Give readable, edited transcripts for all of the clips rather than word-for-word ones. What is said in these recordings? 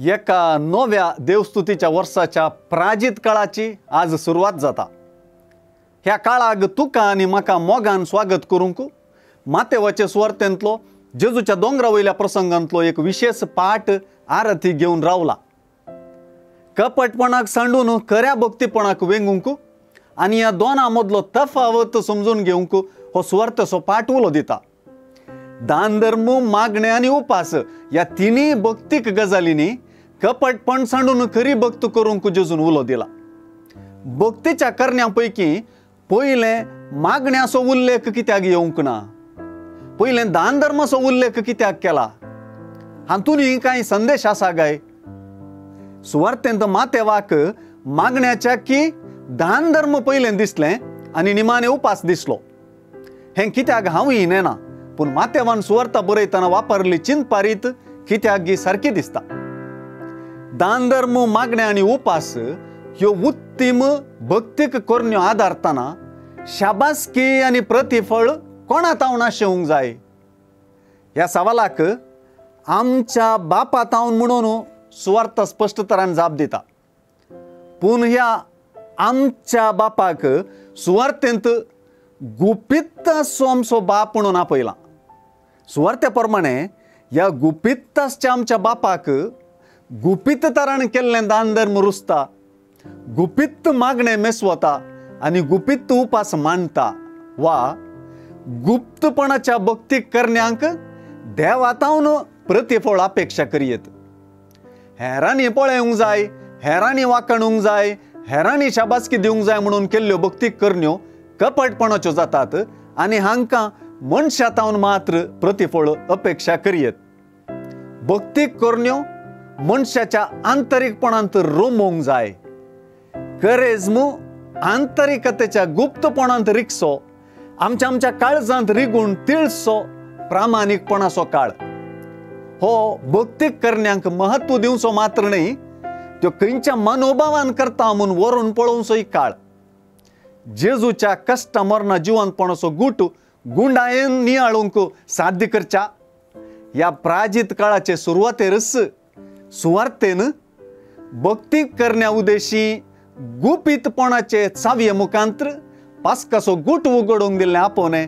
एका नव्या देवस्तुतीच्या वर्साच्या प्राजीत काळाची आज सुरवात जाता। ह्या काळाक तुका आनी म्हाका मोगान स्वागत करूंक मातेवाचे सुवार्तेंतलो जेजूच्या दोंगरा वयल्या प्रसंगांतलो एक विशेष पाठ आरती घेवन रावला। कपटपणाक सांडून खऱ्या भक्तीपणाक वेंगूंक आनी ह्या दोना मदलो तफावत समजून घेवंक हो सुवार्तेचो पाठ उलो दिता। दान धर्म, मागणें आनी उपास ह्या तिनूय भक्तीक गजालींनी कपटपण सांडून खरी भक्त करूंक जेजून उलो दिला। भक्तीच्या करण्यां पैकी पयलें मागण्याचो उल्लेख कित्याक येवंक ना, पयलें दान धर्माचो उल्लेख कित्याक केला, हातूंतय कांय संदेश आसा काय? सुवार्तेंत मातेवाक मागण्याच्या की दान धर्म पयलें दिसलें आनी निमाणें उपास दिसलो। हें कित्याक हांवूय नेना, पूण मातेवान सुवार्ता बरयतना वापरली चिंतपारीत कित्याक गी सारकी दिसता। दान धर्म, मागणें आनी उपास ह्यो उत्तीम भक्तीक करण्यो आदारतना शाबासकी आनी प्रतिफळ कोणा तावन आशेवंक जाय? ह्या सवालाक आमच्या बापा तावन म्हणून सुवार्ता स्पश्ट तरान जाप दिता। पूण ह्या आमच्या बापाक सुवार्तेंत गुपीत आसचो आमचो बाप म्हणून आपयला। सुवार्ते प्रमाणे ह्या गुपीत आसच्या आमच्या बापाक गुपीत तरान केल्लें दान धर्म रुजता, गुपीत मागणें मेसवता आनी गुपीत उपास मानता वा गुप्तपणाच्या भक्तीक करण्यांक देवातावन प्रतिफळ अपेक्षा करयेत। हेरांनी पळोवंक जाय, हेरांनी वाखणूंक जाय, हेरांनी शाबासकी दिवंक जाय म्हणून केल्ल्यो भक्तीक करण्यो कपटपणाच्यो जातात आनी हांकां मनशा तावन मात्र प्रतिफळ अपेक्षा करयेत। भक्तीक करण्यो मनशाच्या आंतरीकपणांत रोमोवंक जाय। करेज्म आंतरिकतेच्या गुप्तपणांत रिगसो, आमच्या आमच्या काळजांत रिगून तिळसो प्रामाणीकपणाचो काळ हो भक्तीक करण्यांक महत्व दिवचो मात्र न्हय, त्यो खंयच्या मनोभावान करता म्हूण वरून पळोवचोय काळ। जेजूच्या कश्टा मरणा जिवंतपणाचो गुट गुंडायेन नियाळूंक साध्य करच्या ह्या प्राजीत काळाचे सुरवातेरच सुवार्तेन भक्ती करण्या उद्देशी गुपीतपणाचे चावये मुखांत्र पास्काचो गुट उगडूंक दिल्लें आपोवणें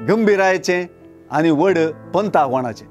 गंभीरायेचें आनी व्हड पंताव्हाणाचें।